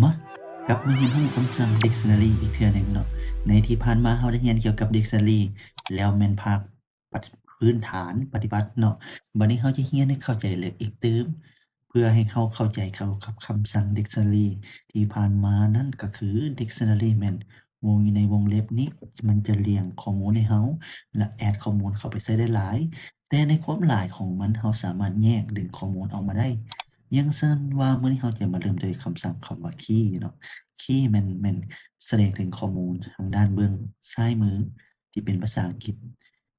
ມາ ກັບມາຮຽນຮູ້ຄຳສັ່ງ dictionary ອີກເທື່ອໜຶ່ງເນາະ. ໃນທີ່ຜ່ານມາເຮົາໄດ້ຮຽນກ່ຽວກັບ dictionary ແລ້ວແມ່ນພາກ ປະ ພື້ນຖານປະຕິບັດເນາະ. ບັດນີ້ເຮົາຈະຮຽນໃຫ້ເຂົ້າໃຈເລິກອີກຕື່ມ ເພື່ອໃຫ້ເຮົາເຂົ້າໃຈກ່ຽວກັບຄຳສັ່ງ dictionary ທີ່ຜ່ານມານັ້ນກໍຄື dictionary ແມ່ນວົງຢູ່ໃນວົງເລັບນີ້ ມັນຈະລຽງຂໍ້ມູນໃຫ້ເຮົາ ແລະ ແອດຂໍ້ມູນເຂົ້າໄປໃຊ້ໄດ້ຫຼາຍ, ແຕ່ໃນຄວາມຫຼາຍຂອງມັນ ເຮົາສາມາດແຍກດຶງຂໍ້ມູນອອກມາໄດ້. ຢ່າງເຊັ່ນວ່າ ມື້ນີ້ເຮົາຈະມາເລີ່ມດ້ວຍຄຳສັ່ງຄຳວ່າ key ເນາະ. key ແມ່ນ ແມ່ນສະແດງເຖິງຂໍ້ມູນທາງດ້ານເບື້ອງຊ້າຍມື ທີ່ເປັນພາສາອັງກິດ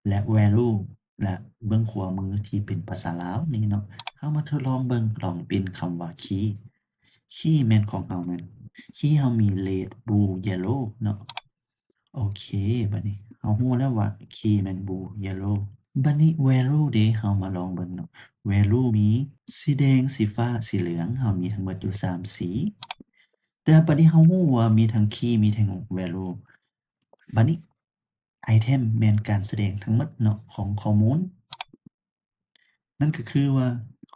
ແລະ value ແລະ ເບື້ອງຂວາມືທີ່ເປັນພາສາລາວນີ້ເນາະ. ເຮົາມາທົດລອງເບິ່ງ ລອງປິ່ນຄຳວ່າ key. key ແມ່ນຂອງເຮົາແມ່ນ key ເຮົາມີ red blue yellow ເນາະ. ໂອເຄ ບັດນີ້ເຮົາຮູ້ແລ້ວວ່າ key ແມ່ນ blue yellow. ບັດນີ້ value ເດ ເຮົາມາລອງເບິ່ງເນາະ. value ມີສີແດງ ສີຟ້າ ສີເຫຼືອງ ເຮົາມີທັງໝົດຢູ່ສາມສີ. ແຕ່ບັດນີ້ເຮົາຮູ້ວ່າມີທັງ key ມີທັງ value. ບັດນີ້ item ແມ່ນການສະແດງທັງໝົດເນາະ ຂອງຂໍ້ມູນ. ນັ້ນກໍຄືວ່າ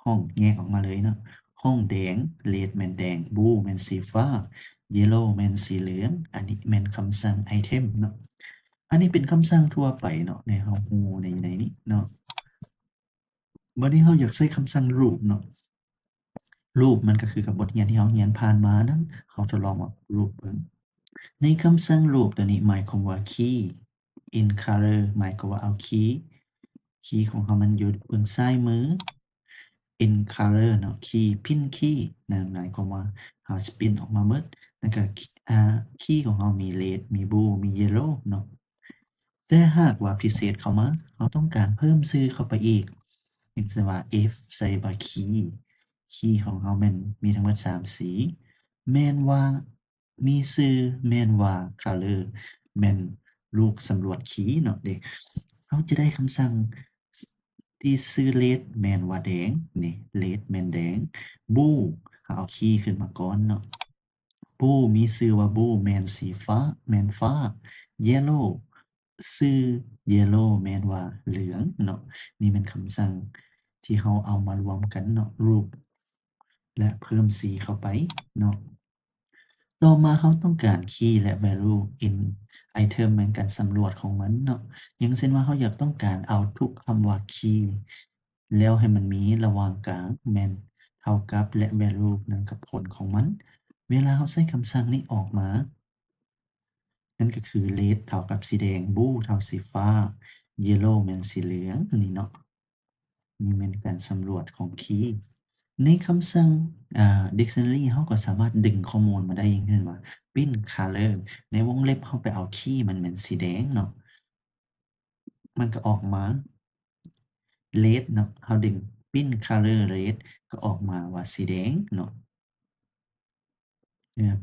ຫ້ອງແຍກອອກມາເລີຍເນາະ. ຫ້ອງແດງ red ແມ່ນແດງ blue ແມ່ນສີຟ້າ yellow ແມ່ນສີເຫຼືອງ. ອັນນີ້ແມ່ນຄຳສັ່ງ item ເນາະ. ອັນນີ້ເປັນຄຳສັ່ງທົ່ວໄປເນາະ ໃນເຮົາຮູ້ໃນ ໃນນີ້ເນາະ. ບັດນີ້ເຮົາຢາກໃຊ້ຄຳສັ່ງ loop ເນາະ. loop ມັນກໍຄືກັບບົດຮຽນທີ່ເຮົາຮຽນຜ່ານມານັ້ນ ເຮົາທົດລອງວ່າ loop ເບິ່ງ. ໃນຄຳສັ່ງ loop ຕົວນີ້ໝາຍຄວາມວ່າ key in color ໝາຍຄວາມວ່າເອົາ key key ຂອງເຮົາມັນຢູ່ເບື້ອງຊ້າຍມື in color ເນາະ key print key ນັ້ນໝາຍຄວາມວ່າເຮົາຈະ print ອອກມາເບິດ ແລ້ວກໍ key ຂອງເຮົາມີ red ມີ blue ມີ yellow ເນາະ. ແຕ່ຫາກວ່າພິເສດເຂົ້າມາ ເຮົາຕ້ອງການເພີ່ມຊື່ເຂົ້າໄປອີກ ຢ່າງເຊັ່ນວ່າ F ໃສ່ວ່າ key key ຂອງເຮົາແມ່ນມີທັງໝົດສາມສີ ແມ່ນວ່າ ມີຊື່ແມ່ນວ່າ color ແມ່ນລູກສຳຫຼວດຄີເນາະເດ. ເຮົາຈະໄດ້ຄຳສັ່ງທີ່ຊື່ red ແມ່ນວ່າແດງນີ້ red ແມ່ນແດງ blue ເຮົາເອົາຄີຂຶ້ນມາກ່ອນເນາະ. blue ມີຊື່ວ່າ blue ແມ່ນສີຟ້າ ແມ່ນຟ້າ yellow ຊື່ yellow ແມ່ນວ່າເຫຼືອງເນາະ. ນີ້ແມ່ນຄຳສັ່ງທີ່ເຮົາເອົາມາລວມກັນເນາະ loop ແລະ ເພີ່ມສີເຂົ້າໄປເນາະ. ຕໍ່ມາເຮົາຕ້ອງການ key ແລະ value in item ແມ່ນການສຳຫຼວດຂອງມັນເນາະ. ຢ່າງເຊັ່ນວ່າເຮົາຢາກຕ້ອງການເອົາທຸກຄຳວ່າ key ແລ້ວໃຫ້ມັນມີລະຫວ່າງກາງແມ່ນເທົ່າກັບ ແລະ value ນັ້ນກັບຜົນຂອງມັນ. ເວລາເຮົາໃຊ້ຄຳສັ່ງນີ້ອອກມາ ນັ້ນກໍຄື red ເທົ່າກັບສີແດງ blue ເທົ່າສີຟ້າ yellow ແມ່ນສີເຫຼືອງ ອັນນີ້ເນາະ. ນີ້ແມ່ນການສຳຫຼວດຂອງຄີ. ໃນຄຳສັ່ງ ອ່າ dictionary ເຮົາກໍສາມາດດຶງຂໍ້ມູນມາໄດ້ ຢ່າງເຊັ່ນວ່າ print color ໃນວົງເລັບເຮົາໄປເອົາຄີ ມັນແມ່ນສີແດງເນາະ ມັນກໍອອກມາ red ເນາະ. ເຮົາດຶງ print color red ກໍອອກມາວ່າສີແດງເນາະ.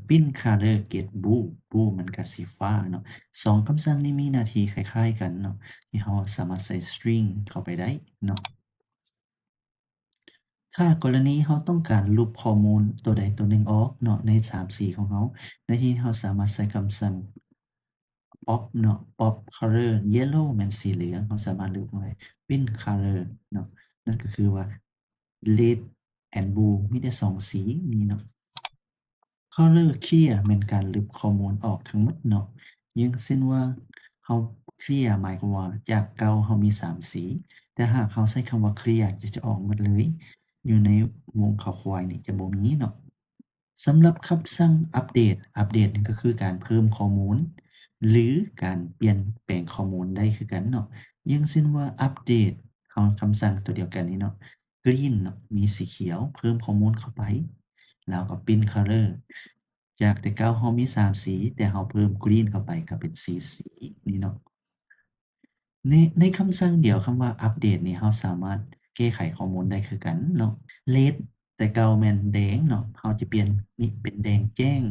print color get blue blue ມັນກະສີຟ້າເນາະ. ສອງຄຳສັ່ງນີ້ມີໜ້າທີ່ຄ້າຍໆກັນເນາະ ທີ່ເຮົາສາມາດໃສ່ string ເຂົ້າໄປໄດ້ເນາະ. ຖ້າກໍລະນີເຮົາຕ້ອງການລົບຂໍ້ມູນຕົວໃດຕົວໜຶ່ງອອກເນາະ ໃນສາມສີຂອງເຮົາ ໃນທີ່ເຮົາສາມາດໃຊ້ຄຳສັ່ງ pop ເນາະ pop color yellow ແມ່ນສີເຫຼືອງ ເຮົາສາມາດເລືອກໄດ້ print color ເນາະ. ນັ້ນກໍຄືວ່າ red and blue ມີແຕ່ສອງສີນີ້ເນາະ. color clear ແມ່ນການລົບຂໍ້ມູນອອກທັງໝົດເນາະ. ຢ່າງເຊັ່ນວ່າເຮົາ clear ໝາຍຄວາມວ່າຈາກເກົ່າເຮົາມີສາມສີ ແຕ່ຫາກເຮົາໃຊ້ຄຳວ່າ clear ຈະ ຈະອອກໝົດເລີຍ ຢູ່ໃນວົງເຂົ້າຄວາຍນີ້ຈະບໍ່ມີເນາະ. ສຳລັບຄຳສັ່ງ update update ນີ້ກໍຄືການເພີ່ມຂໍ້ມູນ ຫຼື ການປ່ຽນແປງຂໍ້ມູນໄດ້ຄືກັນເນາະ. ຢ່າງເຊັ່ນວ່າ update ເຮົາຄຳສັ່ງຕົວດຽວກັນນີ້ເນາະ green ເນາະ ມີສີຂຽວ ເພີ່ມຂໍ້ມູນເຂົ້າໄປ ແລ້ວກໍ print color ຈາກແຕ່ເກົ່າເຮົາມີສາມສີ ແຕ່ເຮົາເພີ່ມ green ເຂົ້າໄປກໍເປັນສີ່ສີນີ້ເນາະ. ໃນ ໃນຄຳສັ່ງດຽວຄຳວ່າ update ນີ້ ເຮົາສາມາດແກ້ໄຂຂໍ້ມູນໄດ້ຄືກັນເນາະ. red ແຕ່ເກົ່າແມ່ນແດງເນາະ ເຮົາຈະປ່ຽນນີ້ເປັນແດງແຈ້ງ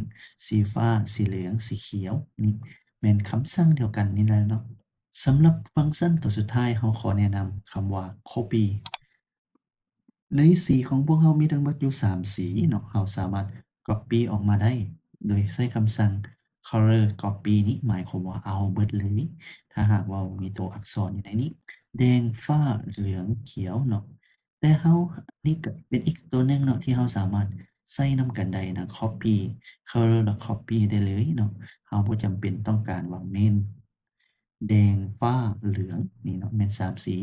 ສີຟ້າ ສີເຫຼືອງ ສີຂຽວ ນີ້ແມ່ນຄຳສັ່ງດຽວກັນນີ້ແຫຼະເນາະ. ສຳລັບຟັງຊັນຕົວສຸດທ້າຍ ເຮົາຂໍແນະນຳຄຳວ່າ copy. ໃນສີຂອງພວກເຮົາມີທັງໝົດຢູ່ສາມສີເນາະ ເຮົາສາມາດ copy ອອກມາໄດ້ ໂດຍໃຊ້ຄຳສັ່ງ color copy ນີ້ ໝາຍຄວາມວ່າເອົາເບິດເລີຍ ຖ້າຫາກວ່າມີຕົວອັກສອນຢູ່ໃນນີ້ ແດງ ຟ້າ ເຫຼືອງ ຂຽວເນາະ. ແຕ່ເຮົາ ນີ້ກໍເປັນອີກຕົວໜຶ່ງເນາະ ທີ່ເຮົາສາມາດ ໃສ່ນຳກັນໄດ້ນະ copy color ແລ້ວ copy ໄດ້ເລີຍເນາະ. ເຮົາບໍ່ຈຳເປັນຕ້ອງການວ່າ main ແດງ ຟ້າ ເຫຼືອງ ນີ້ເນາະ ແມ່ນສາມສີ.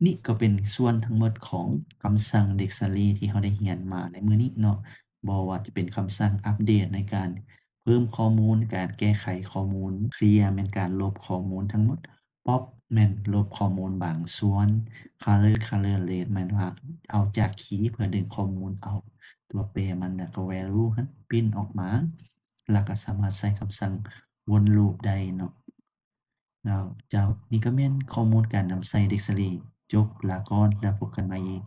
ນີ້ກໍເປັນສ່ວນທັງໝົດຂອງຄຳສັ່ງ dictionary ທີ່ເຮົາໄດ້ຮຽນມາໃນມື້ນີ້ເນາະ. ບໍ່ວ່າຈະເປັນຄຳສັ່ງອັບເດດໃນການເພີ່ມຂໍ້ມູນ, ການແກ້ໄຂຂໍ້ມູນ, clear ແມ່ນການລົບຂໍ້ມູນທັງໝົດ, pop ແມ່ນລົບຂໍ້ມູນບາງສ່ວນ, color color list ແມ່ນວ່າເອົາຈາກຄີເພື່ອດຶງຂໍ້ມູນ, ເອົາຕົວແປມັນ ແລ້ວກໍ value ຫັ້ນ print ອອກມາ, ແລ້ວກໍສາມາດໃຊ້ຄຳສັ່ງ วนລູບ ໄດ້ເນາະ. ແລ້ວເຈົ້າ ນີ້ກໍແມ່ນຂໍ້ມູນການນຳໃຊ້ dictionary. ຈົບ ລາກ່ອນ ແລ້ວພົບກັນໃໝ່ອີກ.